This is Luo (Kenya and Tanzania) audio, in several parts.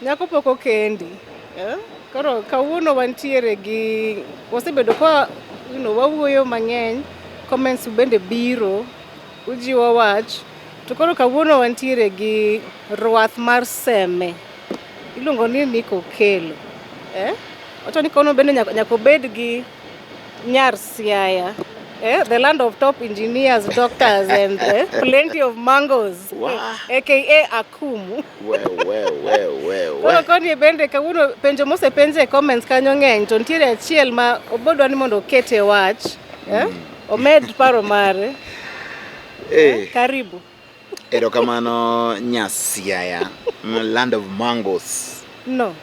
Nyako pok okendi. Eh? Koro kawuono wantiere gi wasebedo ka wawuoyo mang'eny, comments bende biro, ujiwo wach. To koro kawuono wantiere gi rwath mar seme. Iluongo ni Nick Okello. Eh? Wacho ni kono bende nyaka obed gi nyar Siaya. Eh? The land of top engineers, doctors and plenty of mangoes. Wow. AKA Akumu. We, we, we, we, Koro we. koni bende kawuono penjo mosepenje e comments kanyo ng'eny to nitiere achiel ma obodwa ni mondo okete wach eh? Omed paro mare. Eh, Karibu. Erokamano Nyasiaya, land of mangoes. No.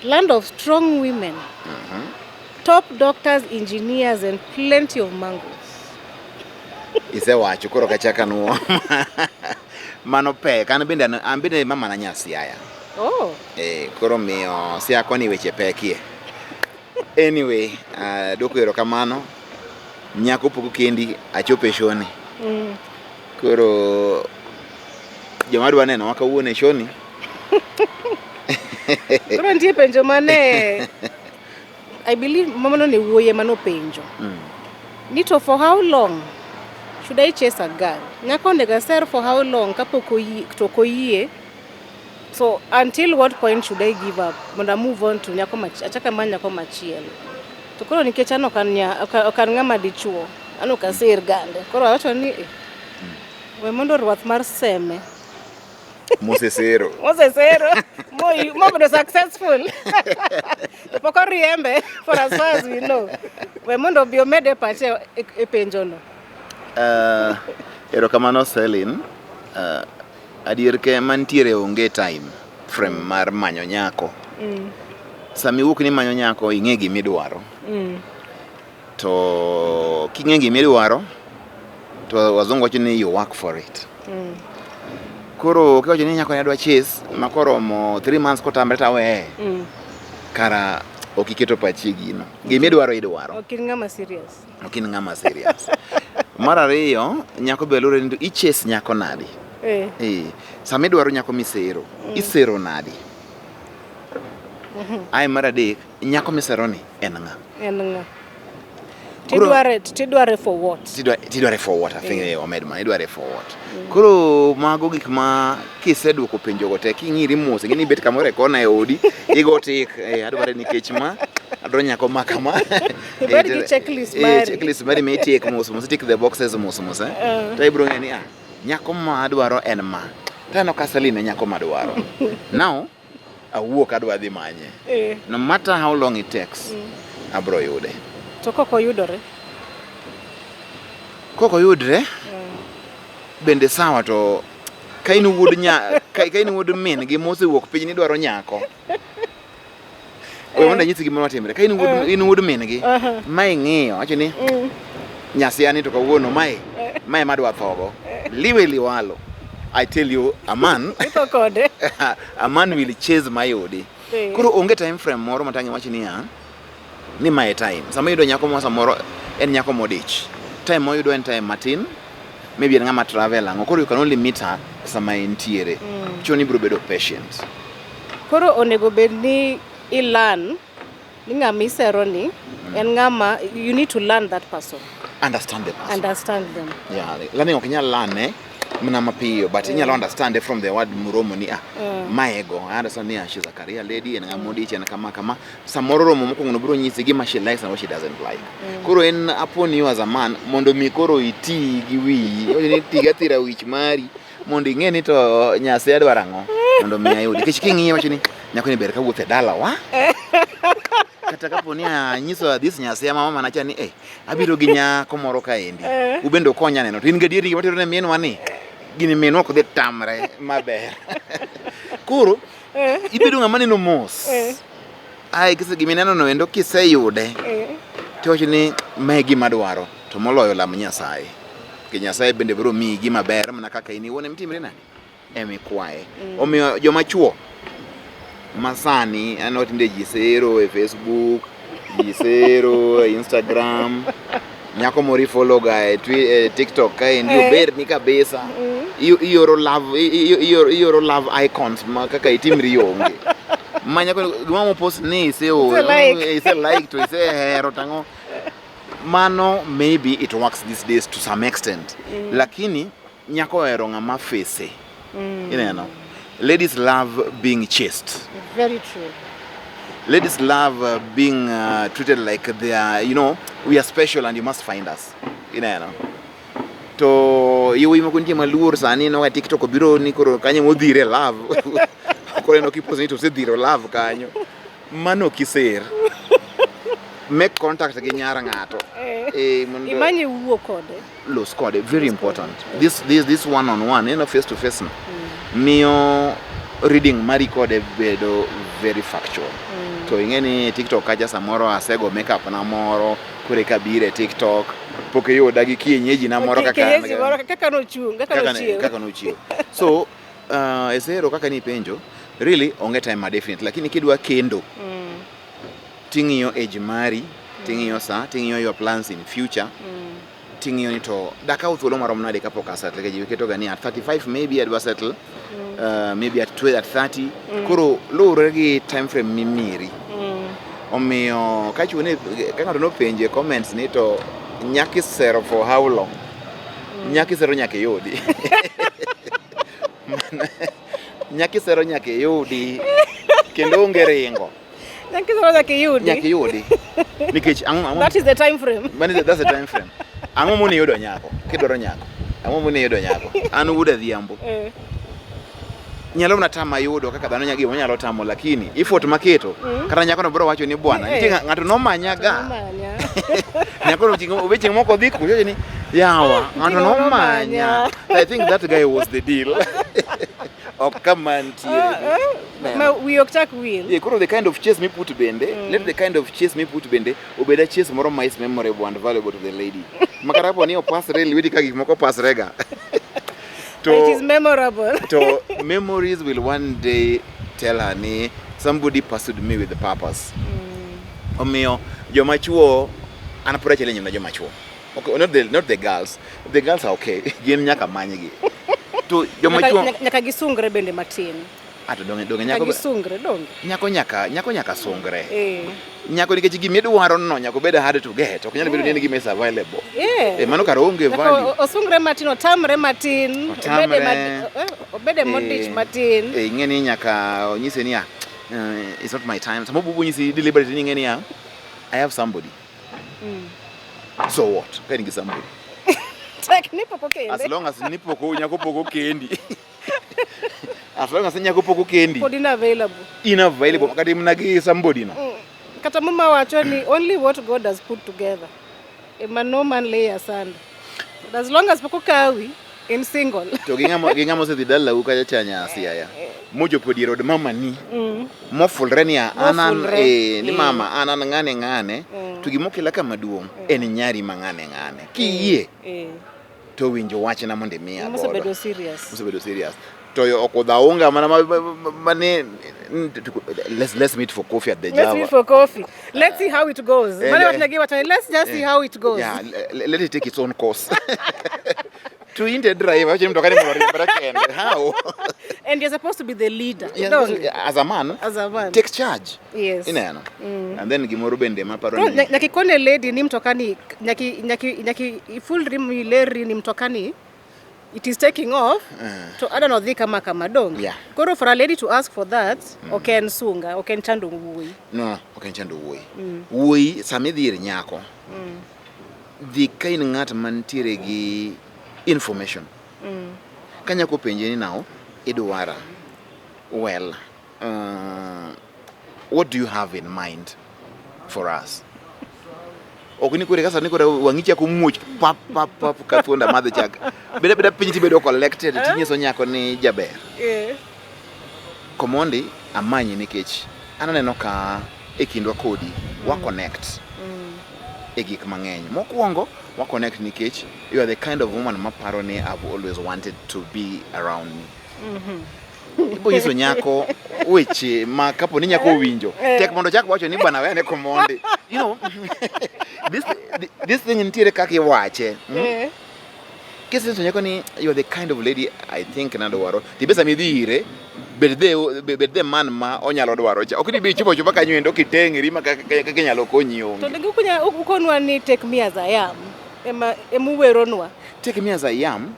Land of strong women. Top doctors, engineers and plenty of mangoes. Isewacho koro kachaka nuo. Mano pek, an bende mama na Nyasiaya. Oh. Eh, koro miyo Siaya koni weche pekie. Anyway, duoko erokamano. Nyako pok okendi, achopo e show ni. Koro joma dwa nenowa kawuono e show ni. Koro nitie penjo mane I believe mamano ne wuoye manopenjo. Ni to for how long should I chase a girl? Nyako onego aser for how long kapok oyie to ok oyie? So until what point should I give up mondo a move on to nyako mach achak amany nyako machielo? To koro nikech an ok an ng'ama dichuo, an ok aser gande. Koro awacho ni eh, we mondo rwath mar seme Mosesero. Mosesero mobedo successful. Pok oriembe for as far as we know. We mondo obi omed e pache e penjono. Erokamano Selin. Adier ke mantiere onge time frame mar manyo nyako. Sama iwuok ni manyo nyako ing'e gimidwaro. To king'e gimidwaro to wazungu wacho ni you work for it. Koro kiwacho ni nyako ni adwa chase ma koromo 3 months kotamre taweye. Kara ok iketo pachi e gino. Gimidwaro idwaro. Ok in ng'ama serious. Ok in ng'ama serious. Mar ariyo, nyako be luwore ni to i-chase nyako nadi? Eh. Eh, sama idwaro nyako misero, isero nadi? Ae mar adek, nyako misero ni en ng'a? En ng'a? Tidware for what? Tidware for what? I think omed ma, idware for what? Koro mago gik ma kiseduoko penjogo te king'iri mos, ing'e ni ibet kamoro e kona e odi, igo tik, adware nikech ma, adwaro nyako ma kama. Ibed gi checklist mari. Checklist mari ma itiek mos mos, tick the boxes mos mos. To ibiro ng'eyo ni ah, nyako ma adwaro en ma. To aneno ka Celine e nyako ma adwaro. Now, awuok adwa dhi manye. No matter how long it takes, abro yude. To kok oyudore? Kok oyudre, bende sawa to ka in wuod nya ka in wuod min gi mosewuok piny ni idwaro nyako. We mondo anyisi gima notimre. Ka in wuod min gi ma ing'iyo, wacho ni Nyasiaya ni to kawuono mae madwa thogo. Liwe liwalo. I tell you, a man Itho kode. a man will chase mayudi. Koro onge time frame moro matang' iwach niya ni mae time. Sama iyudo nyako mo samoro en nyako modich. Time moyudo en time matin. Maybe en ng'ama travel ang'o. Koro you can only meet her sama entiere. Chuno ni ibiro bedo patient. Koro onego bed ni i-learn ni ng'ama isero ni en ng'ama you need to learn that person. Understand the person. Understand them. Yeah, learning ok inyal learn mana mapiyo but inyalo understand it from the word muromo ni ah, maego I understand ni ah, she's a career lady, en ng'ama odich, en kama kama. Samoro romo mokwongo no biro nyisi gima she likes and what she doesn't like. Koro en upon you as a man mondo mi koro iti gi wiyi. Iwacho ni ti gi athira wich mari mondo ing'e ni to Nyasaye dwaro ang'o mondo mi ayudi. Nikech king'iye wacho ni nyako ni ber kawuotho e dalawa. Kata kapo ni anyiso this Nyasaye mama mana cha ni eh, abiro gi nyako moro kaendi. Ubende ukonya neno. To in gadieri gima tero ne minwa ni gini minwa ok dhi tamre maber. Koro ibedo ng'ama neno mos. Ae kise gimineno no endo kiseyude to iwacho ni mae gima adwaro to moloyo lam Nyasaye. Nikech Nyasaye bende biro miyi gima ber mana kaka in iwuon emitimri nade? Emikwaye. Omiyo joma chuo masani aneno tinde ji sero e Facebook, ji sero e Instagram, nyako moro ifollow ga e TikTok kaendi oberni kabisa. Ioro love, ioro love icons ma kaka itimri onge. Ma nyako gima mo post ni iseoro, Ise like. ise like to isehero tang'o. Mano maybe it works these days to some extent. Lakini nyako ohero ng'ama face. Ineno? Ladies love being chased. Very true. Ladies love being treated like they are, we are special and you must find us. Ineno? To yawuoyi moko nitie maluor sani no ka TikTok obiro ni koro kanyo modhire love. Koro en ok ipost ni to osedhiro love kanyo. Mano ok iser. Make contact gi nyar ng'ato. Eh, mondo Imanye wuo kode. Los kode, very important. This one on one, face to face no. Miyo reading mari kode bedo very factual. To ing'e ni TikTok kacha samoro asego makeup na moro, koro eka biro e TikTok, pok iyuda gi kienyeji na moro kaka an Kienyeji moro kaka nochung', kaka nochiew. Kaka nochiew. So, Esero kaka nipenjo, really onge time ma definite, lakini kidwa kendo, ting'iyo age mari, ting'iyo sa, ting'iyo your plans in future, ting'iyo ni to dakaw thuolo marom nade kapok asettle, nikech ji keto ga ni at 35 maybe adwa settle, maybe at 12, at 30. Koro luwore gi time frame mimiri. Omiyo ka chuo ni ka ng'ato nopenje comments ni to nyaki sero for how long? Nyaki sero nyaka iyudi. Nyaki sero nyaka iyudi. Kendo onge ringo. Nyaki sero nyaka iyudi. Nyaka iyudi. Nikech ang'o That is the time frame. That's the time frame. Ang'o moni yudo nyako? Kidwaro nyako. Ang'o moni yudo nyako? An wuod Adhiambo. Nyalo mana tama yudo kaka dhano nyagi nyalo tamo, lakini effort maketo kata nyako no biro wacho ni bwana nitie ng'ato nomanya ga. Nomanya. Nyako no chieng' obe chieng' moko dhi kucho ni yawa ng'ato nomanya. I think that guy was the deal. Ok kama ntiere. Ma wi ok chak wil. Yeah, koro the kind of chase miput bende, let the kind of chase miput bende obed a chase moro ma is memorable and valuable to the lady. Makata kapo ni opasre lweti ka gik moko pasre ga. To, it is memorable. To memories will one day tell her ni somebody pursued me with a purpose. Omiyo joma chuo an pod achiel e nyim na joma chuo. Okay, not the girls. The girls are okay. Gin nyaka manygi. To joma chuo Nyaka gisungre bende matin. Ato donge Nyaka nyako gisungre donge. Nyako nyaka sungre. Nyako nikech gima idwaro no nyaka obed hard to get. Ok nyal bedo ni en gima is available. Mano kar onge Nyaka value. Osungre matin, otamre matin, Otamre. Obede modich matin. Ing'e ni nyaka onyise niya, it's not my time. Sama obubo nyisi deliberately ni ing'e niya, I have somebody. So what? Ka in gi somebody. Tek ni pok okende. As long as ni pok nyako pok okendi. As long as nyako pok okendi. Pod in available. In available. Kata mana gi somebody no. Kata muma wacho ni only what God has put together. Ema no man lay asunder. But as long as pok okawi, in single. To gi ng'ama osedhi dalau kacha cha nyasi aya. Mochopo dier od mamani. Mofulre ni an an, Mofulre. ni mama an an ng'ane ng'ane. To gimokela kama duong' en nyari ma ng'ane ng'ane. Kiyie to winjo wachna mondo imiya godo. Mosebedo serious. Mosebedo serious. To yo ok odhaunga mana ma ne, let's meet for coffee at the Let's Java. meet for coffee. Let's see how it goes. Mane wach negi wacho ni, let's just see how it goes. Yeah, let it take its own course. To inte driver, wacho ni mtoka ni mondo oriembra kende. How? And you're supposed to be the leader. Yeah, Don't. as a man, As a man. take charge. Yes. Ineno. And then gimoro bende maparo No, ni nyaka ikone lady ni mtoka ni, nyaki ifulri mileri ni mtoka ni, it is taking off. To adwa nodhi kama kama dong. Koro for a lady to ask for that, ok en sunga, ok en chando wuoyi. No, ok en chando wuoyi. Wuoyi sama idhi ir nyako, dhi ka in ng'at mantiere gi information. Ka nyako openje ni now, idwara. Well, what do you have in mind for us? Ok ni kore kasa ni kore wang'i chako muoch pap pap pap ka thuonda madho chak. Beda beda piny tibedo collected tinyiso nyako ni jaber. Komondi amanyi nikech an aneno ka e kindwa kodi wa connect e gik mang'eny. Mokwongo wa connect nikech you are the kind of woman maparo ni I've always wanted to be around me. Ibo nyiso nyako weche ma kapo ni nyako owinjo tek mondo chak wacho ni bwana wene Komondi. You know, this thing nitiere kaka iwache. Kisenyiso nyako ni you are the kind of lady I think nadwaro, tibe sama idhi ire, bed the man ma onyalo dwaro cha. Ok ni bi chopo chopa kanyo endo kiteng'ri ma kaka inyalo konyi To onge. donge ukonwa ni "Take me as I am" ema emuweronwa? "Take me as I am"